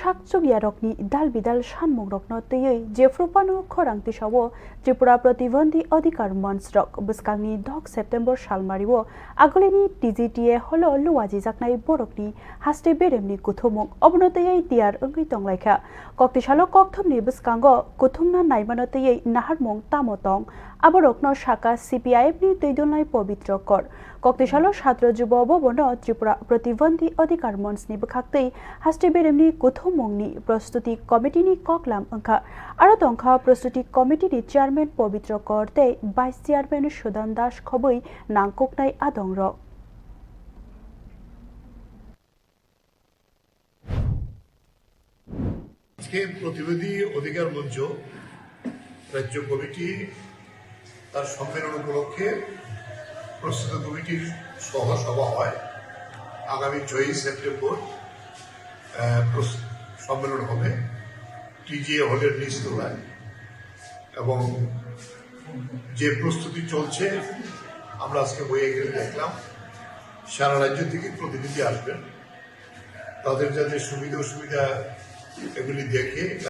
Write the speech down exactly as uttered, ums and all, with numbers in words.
Sak chukyarokni dal bidal sanmungrokno twiwi jephru phano khorang tisao Tripura Pratibandhi Adhikar Manch rok bwskangni dok September salmario agulini T G T A holo luajijaknai borokni haste beremni kuthumung obono twiwi tiyar wngwi tonglaikha. Koktisalo kokthumni bwskango kuthumna naimano twiwi naharmung tamo tong, aborokno sakha C P I M ni twidulnai Pobitro Kor. Koktisalo Satro Jubo Bobono Tripura Pratibandhi Adhikar Manch ni bwkhaktwi haste beremni kuthumungni Prostuti Committee ni koklam wngkha. Aro tongkha Prostuti Committee ni Chairman Pobitro Kor tei Vice Chairman Sudan Das khobwi nangkuknai adongrok. আজকে প্রতিনিধি অধিকার মঞ্চ রাজ্য কমিটি তার সম্মেলন উপলক্ষে প্রস্তুত কমিটির সহ সভা হয়। আগামী ছয়ই সেপ্টেম্বর, আহ, প্রস-, সম্মেলন হবে টিজিএ হলের নিচতলায়। এবং যে প্রস্তুতি চলছে, আমরা আজকে বয়ে গেলে দেখলাম সারা রাজ্য থেকে প্রতিনিধি আসবেন। তাদের যাতে সুবিধা অসুবিধা এগুলি দেখে